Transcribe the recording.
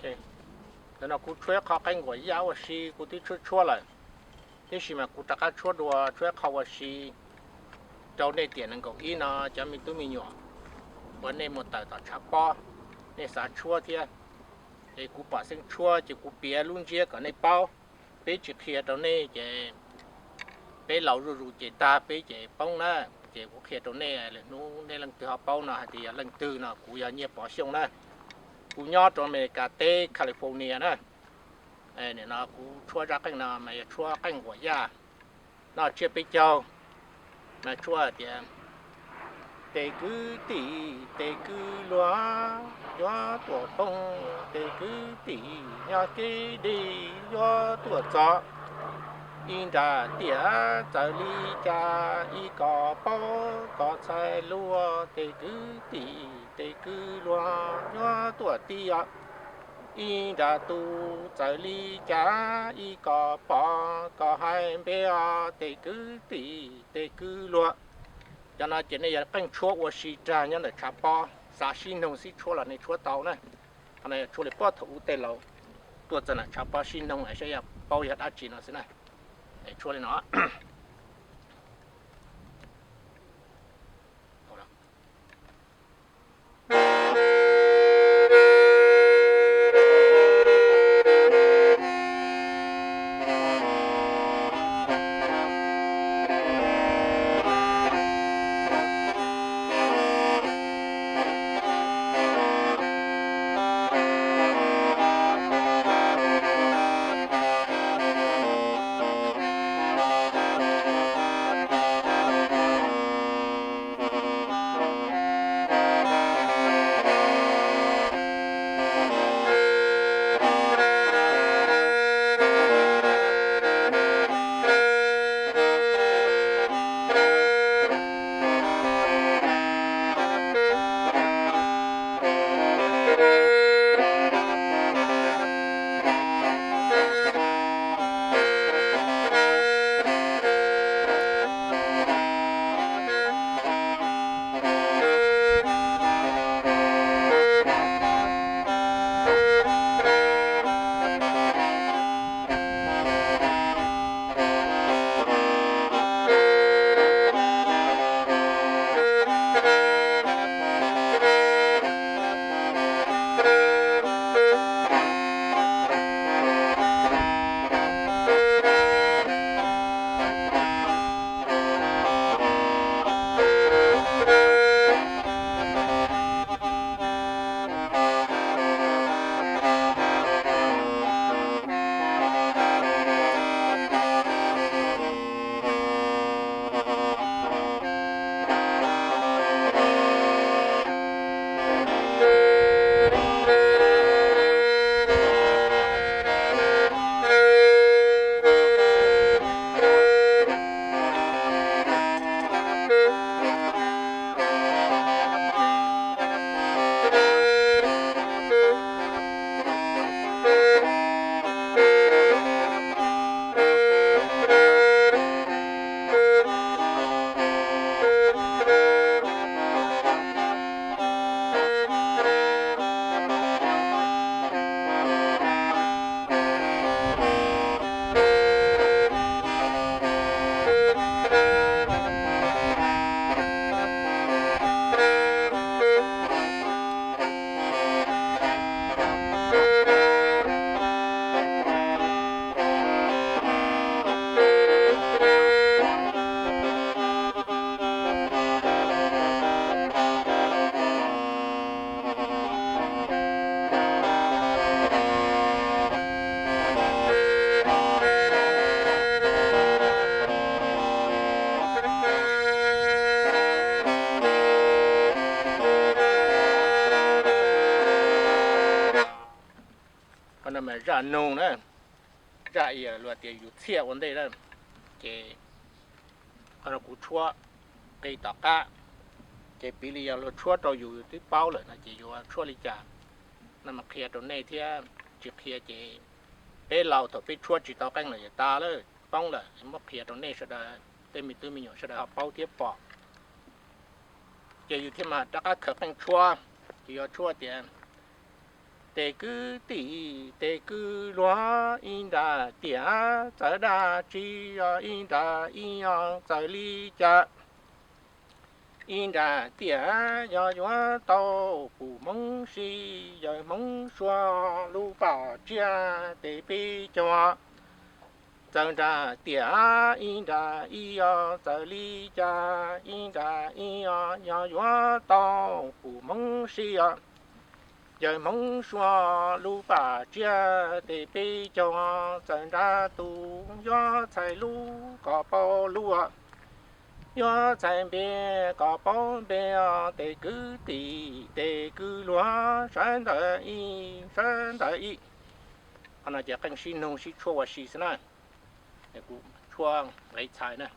Ntawm no kuv tshuab ib qho qeej nquam yaj ua si kuv twb tshuab tshuab lawm, tiam sis mas kuv rov qab tshuab dua tshuab ib qho ua si rau nej tiam nees nkaum ib no cov me tub me nyuam uas nej mus tawm tom tshav pob, nej xav tshuab thiab. Es kuv pom xeeb tshuab ces kuv piav lub ntsiab kom nej paub. Peb tsis qhia rau nej ces peb laus zuj zus ces tag peb ces poob na. Ces kuv qhia rau nej, lwm hnub nej leej twg ho paub no hais tias yog leej twg no, kuv yog Nyiaj Pov Xyooj na. Kuv nyob rau Amelikas teb California na. Nim no kuv tshuab zaj qeej no mas yog tshuab qeej nquam yaj, noj tsiab peb caug, mas tshuab hais tias: Tes kwv tij tes kwv luag yuav tuaj poob, tes kwv tij nyob kev deb yuav tuaj txog. Ib nrab tiaj txawm li cas ib kos paub kos txhais luag, tes kwv tij tes kwv luag yuav tuaj tiaj. Ib nrab tus txawm li cas ib kos pom kos hais npe os, tes kwv tij tes kwv luag. Cov no ces nej yog qeej tshuab ua si rag nyob ntawm tshav pob, xav sib noog sib tshuab los nej tshuab tau na. Qhov no yog tshuab li puag thaum ub tej laus tuaj txog ntawm tshav pob sib noog saib yog paub yog dab tsi no xwb na. Tshuab li no. Qhov no mas zaj nug na, zaj luag tias yus txhiaj ua ntej na. Ces qhov no kuv tshuab qis tom qab, ces piv li yog luag tshuab rau yus yus twb paub lawm no ces yuav tshuab li cas no mas qhia rau nej thiab. Tsis qhia ces peb laus thaum peb tshuab tsis tau qeej lawm yog tas lawm, poob lawm. Muab qhia rau nej sawv daws tej me tub me nyuam sawv daws ho paub thiab pom. Ces yus thiaj mam rov qab khaws qeej tshuab, ces yuav tshuab tias: tes kwv tij tes kwv luag, ib nra tiam txawv dab tsi os, ib nra ib os txawv li cas. Ib nra tiam yog yuav tau pum Hmoob si, yawg Hmoob Suav lub pam tsiaj tes peb caug. Txawv nra tiam ib nra ib os txawv li cas, ib nra ib os yog yuav tau pum Hmoob si os. Yawg Hmoob Suav lub pam tsiaj tes peb caug, txawv nra tus yuav txhais lub kom paub lub, yuav txhais npe kom paub npe os, tes kwv tij tes kwv luag, sawv ntawd ib sawv ntawd ib. Qhov no ces qeej sib nug sib tshuaj ua si xwb na, kuv tshuaj nqe txhais na.